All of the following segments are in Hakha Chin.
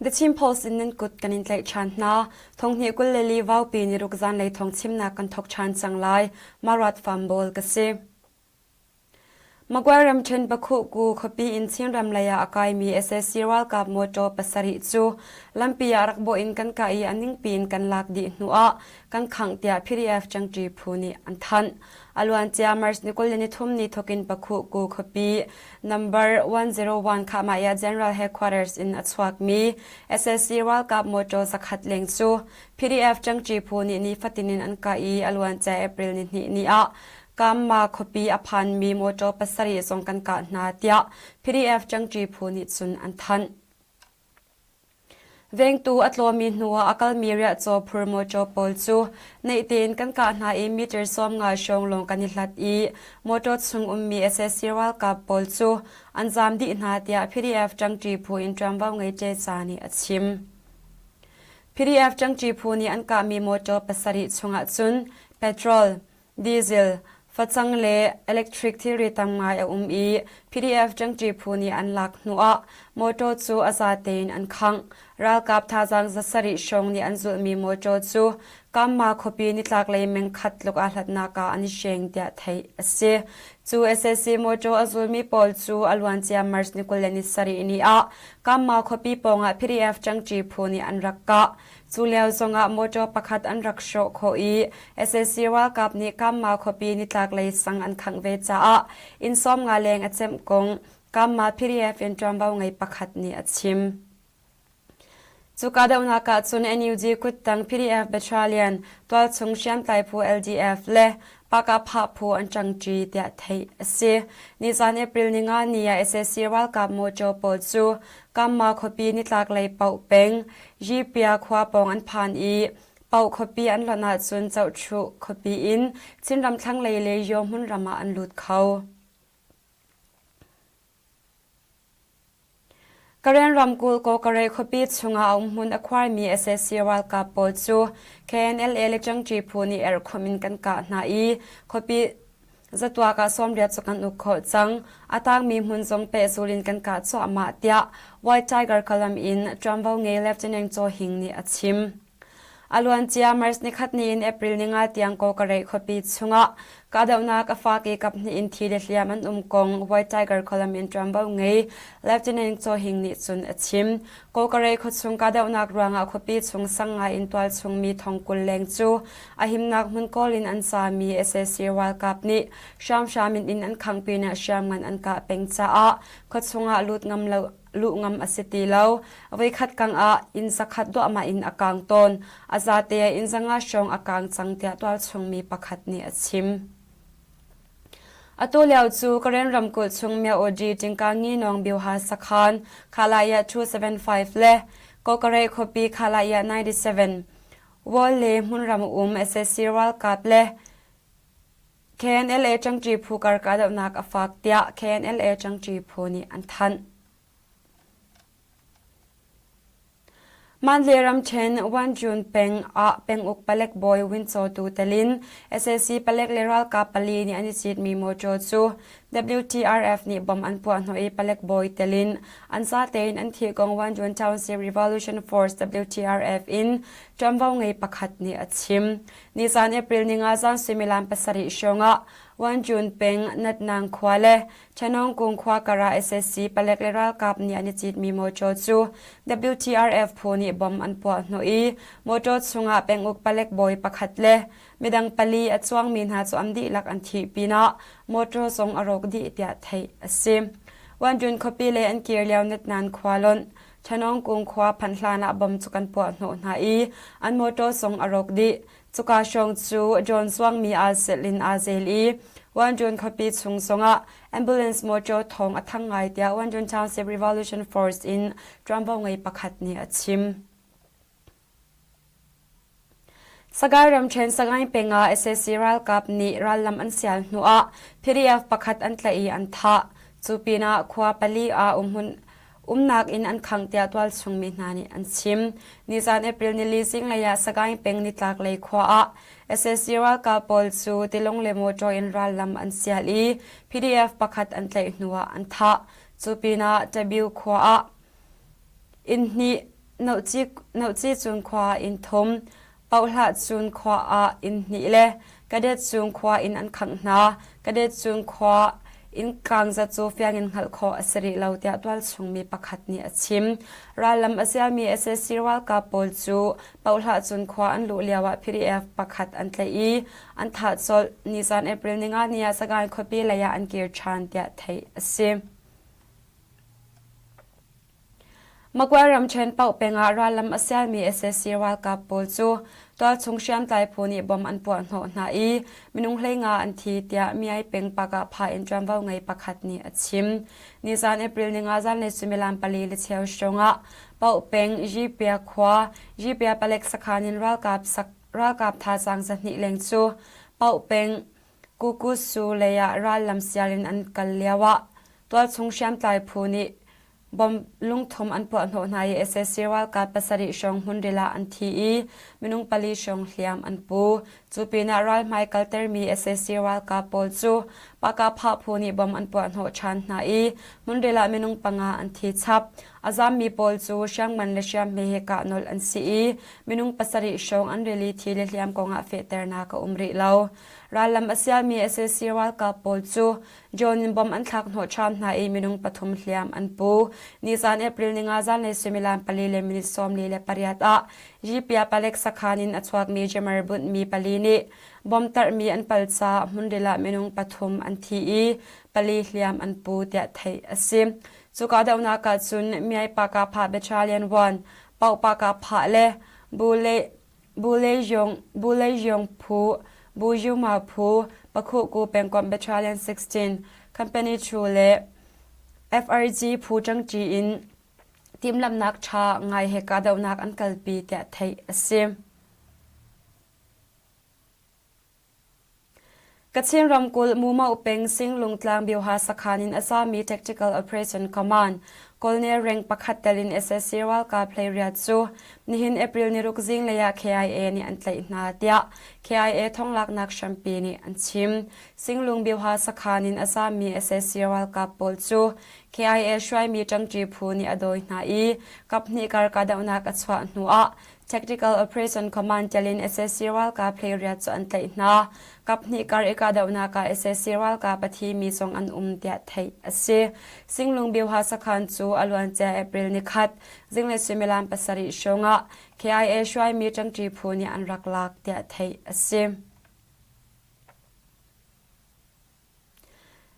The Chin Post in nan kut kan in tlaih ṭhan hna. Thonghnih 24 vaupi niruk zanlei thawng chimnak kan thawk ṭhan cang lai. Marat Fambawl ka si. Magway ramṭhen Pakhuhku khuapi in Chinram lei ah a kaimi sac ralkap mawṭaw pasarih cu lampi ah rak bawh in kan kah i a ningpi in kan lak dih hnuah kan khangh tiah PDF ṭangṭi phu nih an thanh. A luancia March ni 23 ni thawkin Pakhuhku khuapi number 101 Khahmaiah General Headquarters in a chuakmi sac ralkap mawṭaw zakhat leng cu PDF ṭangṭi phu nih nifatin in an kah i a luancia April ni hnih ni ah Kamma khuapi a phanmi mawṭaw pasarih zong kan kah hna tiah PDF ṭangṭi phu nih cun an thanh. Vengtu a tlawmi hnuah a kalmi riahcaw phur mawṭaw pawl cu naih tein kan kah hna i meter 50 hrawng lawng kan i hlat i mawṭaw chung ummi sac ralkap pawl cu an zaam dih hna tiah PDF ṭangṭi phu in ṭuanvo ngei Ṭe nih a chim. PDF ṭangṭi phu nih an kahmi mawṭaw pasarih chungah cun petrol, Diesel, facang le electric thilri tam ngai a um i PDF ṭangṭi phu nih an lak hnuah mawṭaw cu a za tein an khangh. Ralkap thazaang zasarih hrawng nih an zulhmi mawṭaw cu Kamma khuapi nitlaklei meng khat tluk aa hlatnak ah an i hreng tiah theih a si. Cu sac mawṭaw a zulmi pawl cu a luancia March ni 27 ni ah Kamma khuapi pawngah PDF ṭangṭi phu nih an rak kah. Cu lio zongah mawṭaw pakhat an rak hrawh khawh i sac ralkap nih Kamma khuapi nitlaklei sang an khangh ve caah inn 50 leng a cemh kong Kamma PDF in ṭuanvo ngei pakhat nih a chim. Cu kahdohnak ah cun NUG kuttang PDF Battalion, tualchung hriamtlai phu LDF le Pakapha phu an ṭangṭi tiah theih a si. Nizan April ninga ni ah sac ralkap mawṭaw pawl cu Kamma khuapi nitlaklei Pauh peng Yipia khua pawng an phan i Pauh khuapi an lonh ahcun Chohṭhuh khuapi in Chinram thlanglei le Yaw hmunram ah an lut kho. Karen ramkulh Kawkareh khuapi chungah a umhmun a khuarmi sac ralkap pawl cu KNLA le Ṭangṭi phu nih erhkhumh in kan kah hna i khuapi zatuak ah 80 cu kan uk khawh cang. A tangmi hmun zong pehzul in kan kah cuahmah tiah White Tiger Column in ṭuanvo ngei Lieutenant Chaw Hing nih a chim. A luancia March nikhat ni in April ninga tiang Kawkareh khuapi chungah kahdohnak a fak i kaphnih in thi le hliam an um kong White Tiger Column in ṭuanvo ngei Lieutenant Chaw Hing nih cun a chim. Kawkareh khuachung kahdohnak ruangah khuapi chung sang ngai in tualchung mi thong 20 leng cu a himnak hmun kawl in an cami sac ralkap nih hramhram in inn an khangh pinah hriamngan an kah peng caah khuachung ah lut ngam lo luh ngam a si ti lo. Voikhat kang ah inn zakhat duahmah in a kang tawn. A zate ah inn zanga hrawng a kang cang tiah tualchungmi pakhat nih a chim. Atu lio cu Karen ramkulh chung Myaodi Tingkangi Nawng Bioha sakhan Khalaya 275 le Kokare khuapi Khalaya 97 Wall le hmunram um sac ralkap le KNLA ṭangṭi phu kar kahdohnak a fak tiah KNLA ṭangṭi phu nih an thanh. Mandalay ramṭhen Wanjun peng ah penguk palek bawi Win Chaw Tu telin sac palek le ralkap pali nih an i citmi mawṭaw cu WTRF nih bom an puah hnawh i palek bawi telin an zatein an thih kong Wanjun Township Revolution Force WTRF in ṭuanvo ngei pakhat nih a chim. Nizan April ninga zan suimilam pasarih hrawngah Wanjun peng Natnang khua le Chanongkung khua kar ah sac palek le ralkap nih an i citmi mawṭaw cu WTRF phu nih bom an puah hnawh i mawṭaw chungah penguk palek bawi pakhat le midang pali a cuangmi hna cu an dihlak an thih pinah mawṭaw zong a rawk dih tiah theih a si. Wanjun khuapi lei an kir lio Natnan khua lonh Thanawngkung khua phanh hlan ah bom cu kan puah hnawh hna i an mawṭaw zong a rawk dih. Cuka hrawng cu drone zuangmi aa selh in aa zel i Wanjun khuapi chung zongah ambulance mawṭaw thawng a thang ngai tiah Wanjun Township Revolution Force in ṭuanvo ngei pakhat nih a chim. Sagaing ramṭhen Sagaing peng ah sac ralkap nih rallam an sial hnuah PDF pakhat an tlaih i an thah. Cu pinah khua pali ah umhmun umnak inn an khangh tiah tualchung mi hna nih an chim. Nizan April nili zinglei ah Sagaing peng nitlaklei khua ah sac ralkap pawl cu tilawng le motor in rallam an sial i PDF pakhat an tlaih hnuah an thah. Cu pinah Tabiu khua ah inn hnih. Nohci Cun khua ah inn thum, Pohlah Cun khua ah inn hnih le Kadet Cung khua inn an khangh hna. Kadet Cung khua inn kaangzat cu fiang in hngalh khawh a si rih lo tiah tualchung mi pakhat nih a chim. Rallam a sialmi sac ralkap pawl cu Pohlah Cun khua an luh lio ah PDF pakhat an tlaih i an thah colh. Nizan April ninga ni ah Sagaing khuapi lei ah an kir ṭhan tiah theih a si. Magway ramṭhen Paoh peng ah rallam a sialmi sac ralkap pawl cu tualchung hriamtlai phu nih bom an puahhnawh hna i minung 15 an thi tiah Myay peng Pakah in ṭuanvo ngei pakhat nih a chim. Nizan April ninga zanlei suimilam pali le cheu hrawng ah Paoh peng Yipia khua Yipia palek sakhan in ralkap ralkap thazaang 200 leng cu Paoh peng Kukusu lei ah rallam sial in an kal lio ah tualchung hriamtlai phu nih Bomb lungthum an puahhnawh hna i sac ralkap pasarih hrawng hmunril ah an thi i minung pali hrawng hliam an pu. Cu pinah ralhmai kaltermi sac ralkap pawl cu Pakapha phu nih bomb an puahhnawh ṭhan hna i hmunril ah minung panga an thi chap. A zammi pawl cu hriamngan le hriamhme he kah nolh an si i minung pasarih hrawng an rili thi le hliam kongah fehternak a um rih lo. Rallam a sialmi sac ralkap pawl cu John in bomb an thlak hnawh ṭhan hna i minung pathum hliam an pu. Nizan April ninga zanlei suimilam pali le minute 48 ah Yipia palek sakhan in a chuakmi jammer bunhmi pali nih bomb tarhmi an pal caah hmunril ah minung pathum an thi i pali hliam an pu tiah theih a si. Cu kahdohnak ah cun Myai Pakapha Battalion 1, Pauk Pakapha le Bule Buleiyong phu, Buyuma phu, Pakhuhku pengkomh Battalion 16, Company Chu le FRG phu ṭangṭi in timhlamhnak ṭha ngai he kahdohnak an kalpi tiah theih a si. Kachin ramkulh Mumau peng Singlungtlang Bioha sakhan in a sami Tactical Operation Command Colonel rank pakhat tel in sac ralkap 18 cu nihin April niruk zinglei ah KIA nih an tlaih hna tiah KIA thonglaknak hrampi nih an chim. Singlung Bioha sakhan in a sami sac ralkap pawl cu KIA hruaimi ṭangṭi phu nih a dawi hna i kaphnih kar kahdohnak a chuah hnu ah Tactical Operation Command tel in sac ralkap 18 cu an tlaih hna. Kaphnih kar i kahdohnak ah sac ralkap a thimi zong an um tiah theih a si. Singlung Bioha sakhan cu a luancia April nikhat zinglei suimilam pasarih hrawng ah KIA hruaimi ṭangṭi phu nih an rak lak tiah theih a si.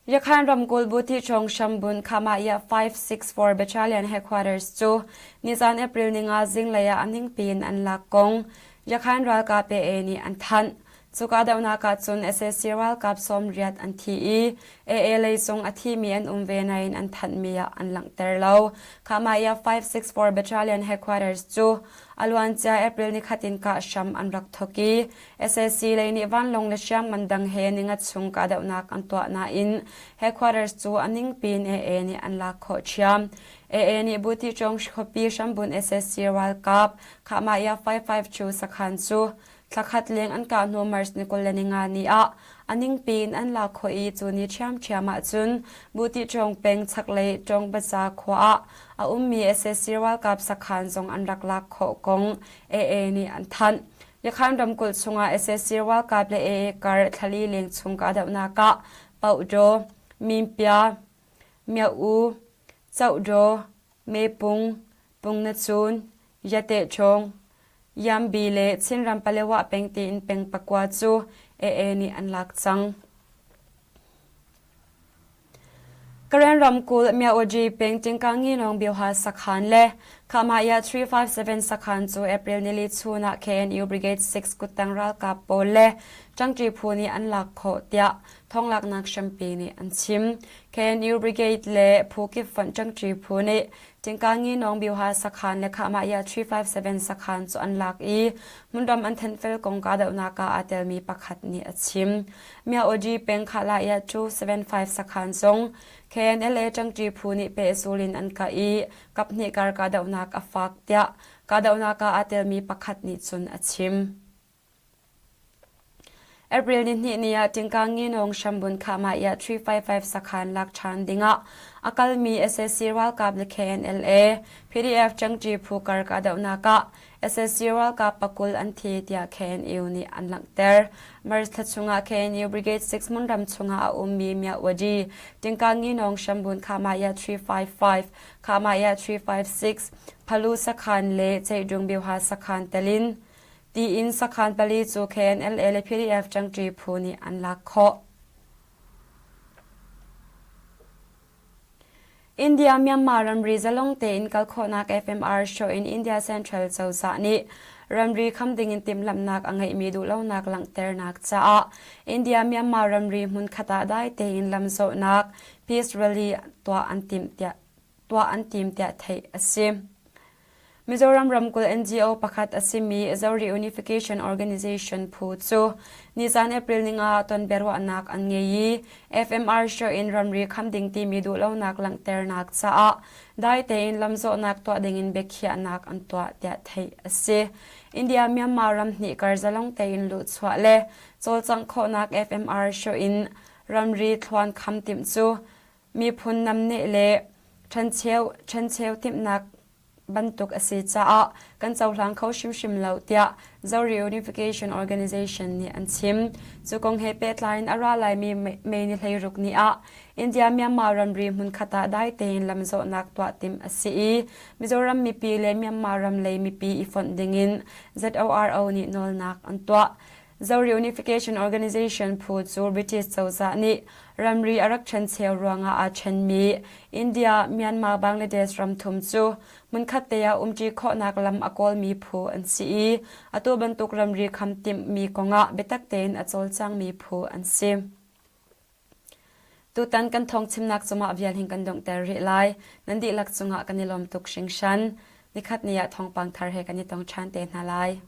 Yakhan ramkulh Butichong Shambun Khamaya 564 Battalion Headquarters cu nizan April ninga zinglei ah a ningpi in an lak kong Yakhan ralkap AA nih an thanh. Cu kahdohnak ah cun sac ralkap 80 an thi i AA lei zong a thimi an um ve nain an thanhmi ah an langhter lo. Khamaya 564 Battalion Headquarters cu a luancia April nikhat in kah hram an rak thawk i Sac lei nih vanlawng le hriamngan dang he ninga chung kahdohnak an tuah nain headquarters cu a ningpi in AA nih an lak khawh ṭhiam. AA nih Butichong khuapi hrambunh sac ralkap Khahmaya 552 sakhan cu thlakhat leng an kah hnu March ni 25 ni ah a ningpi in an lak khawh i cu ni ṭhiamṭhiam ahcun Butichong peng chaklei Ṭawngbaza khua ah a ummi sac ralkap sakhan zong an rak lak khawh kong AA nih an thanh. Yakhan ramkulh chungah sac ralkap le AA kar thlali leng chung kahdohnak ah Paukdaw, Minpia, Myo-u, Cohdaw, Mepung, Pungnacun, Yatehchawng, Yambi le Chinram Palewa peng tiin peng pakua cu AA nih an lak cang. Karen ramkulh Myaoji peng Tingkanginong Bioha sakhan le Khamaya 357 sakhan cu April nili chun ah KNU Brigade 6 kuttang ralkap pawl le ṭangṭi phu nih an lak khawh tiah thonglaknak hrampi nih an chim. KNU Brigade le phu kip fonh ṭangṭi phu nih Tingkanginong Bioha sakhan le Khamaya 357 sakhan cu an lak i hmunram an thenfel kong kahdohnak ah aa telmi pakhat nih a chim. Myaoji peng Khalaya 275 sakhan zong KNLA ṭangṭi phu nih pehzul in an kah i kaphnih kar kahdohnak a fak tiah kahdohnak ah aa telmi pakhat nih cun a chim. April nihnih ni ah Tingkang Nginawng Shambun Khahmah 355 sakhan lak ṭhan dingah a kalmi sac ralkap le KNLA, PDF ṭangṭi phu kar kahdohnak ah sac ralkap pakul an thi tiah KNU nih an langhter. March thla chungah KNU Brigade 6 hmunram chungah a ummi Myawaddy, Tingkang Nginawng Shambun Khahmah 355, Khahmah 356, Phalu sakhan le Ceidung Bioha sakhan telin tiin sakhan pali cu KNLA le PDF ṭangṭi phu nih an lak khawh. India Myanmar ramri zalong tein kal khawhnak FMR show in India Central cozah nih ramri kham dingin timhlamhnak a ngeihmi duhlonak langhternak caah India Myanmar ramri hmunkhat ah dai tein lamzawhnak peace rally tuah an timh tiah tuah an tim tiah theih a si. Mizoram ramkulh NGO pakhat a simi Zo Reunification Organization phu cu nizan April ninga ah tonbiaruahnak an ngei i FMR show in ramri kham ding timi duhlonak langhternak caah dai tein lamzawhnak tuah dingin biakhiahnak an tuah tiah theih a si. India Myanmar ram hnih kar zalong tein luhchuah le cawlcangh khawhnak FMR show in ramri thluan kham timh cu miphun namneh le ṭhencheu ṭhencheu timhnak bantuk a si caah kan cohlang kho hrimhrim lo tiah Zo Reunification Organization nih an chim. Cu kong he pehtlai in a ra laimi May ni 16 ni ah India Myanmar ramri hmunkhat ah dai tein lamzawhnak tuah timh a si i Mizoram mipi le Myanmar ram lei mipi i fonh dingin ZORO nih nawlnak an tuah. Zo Reunification Organization phu cu British cozah nih ramri a rak ṭhencheu ruangah aa ṭhenmi India, Myanmar, Bangladesh ram thum cu hmunkhat te ah umṭi khawhnak lam a kawlmi phu an si i atu bantuk ramri kham timhmi kongah biatak tein a cawlcangmi phu an si. Tutan kan thawngchimnak cungah vial hin kan donghter rih lai. Nan dihlak cungah kan i lawm tuk hringhran. Nikhat ni ah thawngpang thar he kan i tong ṭhan te hna lai.